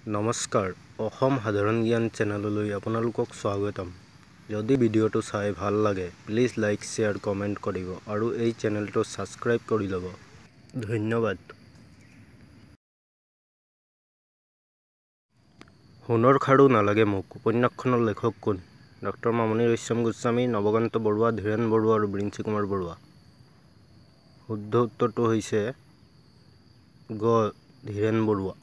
নমস্কাৰ, অসম সাধাৰণ জ্ঞান চেনেললৈ আপোনালোকক স্বাগতম। যদি ভিডিঅ'টো চাই ভাল লাগে, প্লিজ লাইক, শ্বেয়াৰ, কমেণ্ট কৰিব আৰু এই চেনেলটো ছাবস্ক্ৰাইব কৰি ল'ব। ধন্যবাদ। সোণৰ খাৰু নালাগে মোক উপন্যাসখনৰ লেখক কোন? ডক্টৰ মামণি ৰয়ছম গোস্বামী, নৱকান্ত বৰুৱা, ধীৰেণ বৰুৱা আৰু বিৰিঞ্চি কুমাৰ বৰুৱা। শুদ্ধ উত্তৰটো হৈছে গ, ধীৰেণ বৰুৱা।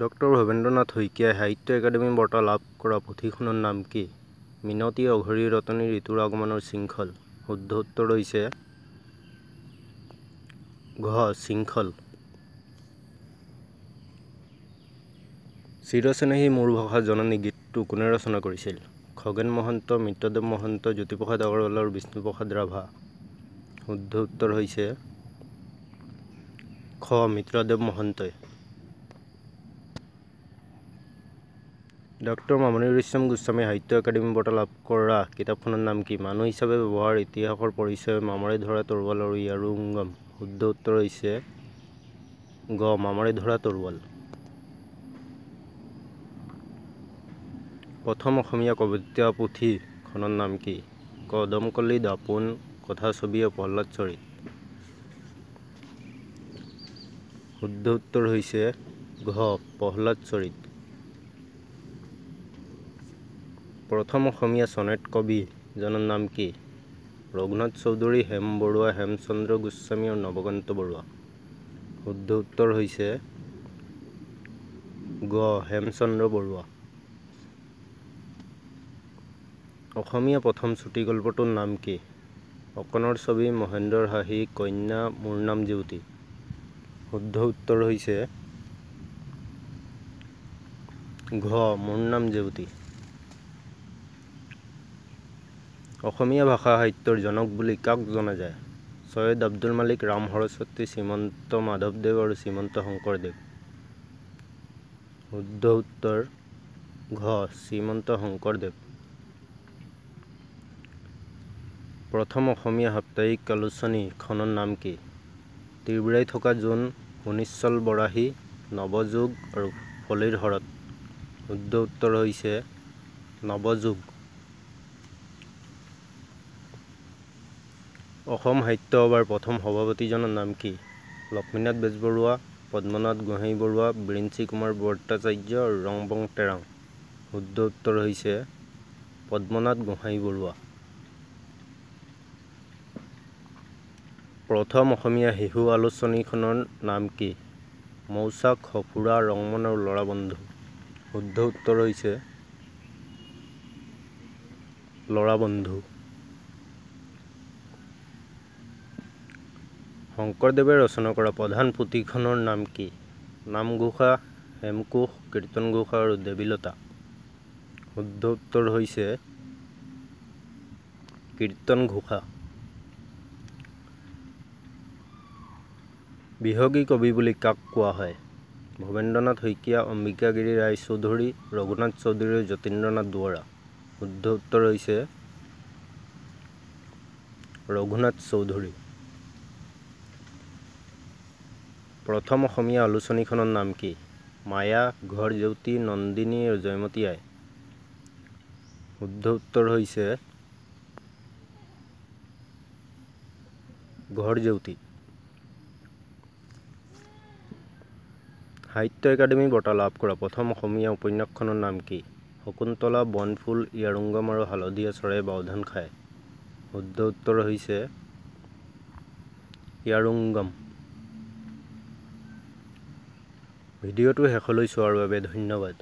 ডক্টৰ ভৱেন্দ্ৰনাথ শইকীয়াই সাহিত্য একাডেমী বঁটা লাভ কৰা পুথিখনৰ নাম কি? মিনতি, অঘৰী ৰতনী, ঋতুৰ আগমনৰ শৃংখল। শুদ্ধ উত্তৰ হৈছে ঘ, শৃংখল। চিৰচেনেহী মোৰ ভাষা জননী গীতটো কোনে ৰচনা কৰিছিল? খগেন মহন্ত, মিত্ৰদেৱ মহন্ত, জ্যোতিপ্ৰসাদ আগৰৱালা আৰু বিষ্ণুপ্ৰসাদ ৰাভা। শুদ্ধ উত্তৰ হৈছে খ, মিত্ৰদেৱ মহন্তই। ডক্টৰ মামণি ৰয়ছম গোস্বামী সাহিত্য একাডেমী বঁটা লাভ কৰা কিতাপখনৰ নাম কি? মানুহ হিচাপে ব্যৱহাৰ, ইতিহাসৰ পৰিচয়, মামাৰে ধৰা তৰোৱাল আৰু ইয়াৰুংগম। শুদ্ধ উত্তৰ হৈছে গ, মামাৰে ধৰা তৰোৱাল। প্ৰথম অসমীয়া কবিতা পুথিখনৰ নাম কি? কদমকলি, দাপোন, কথাছবি আৰু প্ৰহ্লাদ চৰিত। শুদ্ধ উত্তৰ হৈছে ঘ, প্ৰহ্লাদ চৰিত। প্ৰথম অসমীয়া চনেট কবিজনৰ নাম কি? ৰঘুনাথ চৌধুৰী, হেম বৰুৱা, হেমচন্দ্ৰ গোস্বামী আৰু নৱকান্ত বৰুৱা। শুদ্ধ উত্তৰ হৈছে গ, হেমচন্দ্ৰ বৰুৱা। অসমীয়া প্ৰথম চুটিগল্পটোৰ নাম কি? অকণৰ ছবি, মহেন্দ্ৰৰ হাঁহি, কন্যা, মোৰ নাম জেউতি। শুদ্ধ উত্তৰ হৈছে ঘ, মোৰ নাম জেউতি। অসমীয়া ভাষা সাহিত্যৰ জনক বুলি কাক জনা যায়? চৈয়দ আব্দুল মালিক, ৰাম সৰস্বতী, শ্ৰীমন্ত মাধৱদেৱ আৰু শ্ৰীমন্ত শংকৰদেৱ। শুদ্ধ উত্তৰ ঘ, শ্ৰীমন্ত শংকৰদেৱ। প্ৰথম অসমীয়া সাপ্তাহিক আলোচনীখনৰ নাম কি? তিৰবিৰাই থকা জোন, সুনিশ্চল বৰাহী, নৱযুগ আৰু ফলিৰ শৰৎ। শুদ্ধ উত্তৰ হৈছে নৱযুগ। অসম সাহিত্য সভাৰ প্ৰথম সভাপতিজনৰ নাম কি? লক্ষ্মীনাথ বেজবৰুৱা, পদ্মনাথ গোহাঞি বৰুৱা, বিৰিঞ্চি কুমাৰ ভট্টাচাৰ্য আৰু ৰংবং তেৰাং। শুদ্ধ উত্তৰ হৈছে পদ্মনাথ গোহাঞি বৰুৱা। প্ৰথম অসমীয়া শিশু আলোচনীখনৰ নাম কি? মৌচাক, সঁফুৰা, ৰংমন আৰু ল'ৰাবন্ধু। শুদ্ধ উত্তৰ হৈছে ল'ৰাবন্ধু। শংকৰদেৱে ৰচনা কৰা প্ৰধান পুথিখনৰ নাম কি? নামঘোষা, হেমকোষ, কীৰ্তনঘোষা আৰু দেৱীলতা। শুদ্ধ উত্তৰ হৈছে কীৰ্তনঘোষা। বিহগী কবি বুলি কাক কোৱা হয়? ভৱেন্দ্ৰনাথ শইকীয়া, অম্বিকাগিৰী ৰায়চৌধুৰী, ৰঘুনাথ চৌধুৰী আৰু যতীন্দ্ৰনাথ দুৱৰা। শুদ্ধ উত্তৰ হৈছে ৰঘুনাথ চৌধুৰী। প্ৰথম অসমীয়া আলোচনীখনৰ নাম কি? মায়া, ঘৰ জেউতি, নন্দিনী আৰু জয়মতী আই। শুদ্ধ উত্তৰ হৈছে ঘৰ জেউতি। সাহিত্য একাডেমী বঁটা লাভ কৰা প্ৰথম অসমীয়া উপন্যাসখনৰ নাম কি? শকুন্তলা, বনফুল, ইয়াৰুংগম আৰু হালধীয়া চৰায়ে বাওধান খায়। শুদ্ধ উত্তৰ হৈছে ইয়াৰুংগম। ভিডিঅ'টো শেষলৈ চোৱাৰ বাবে ধন্যবাদ।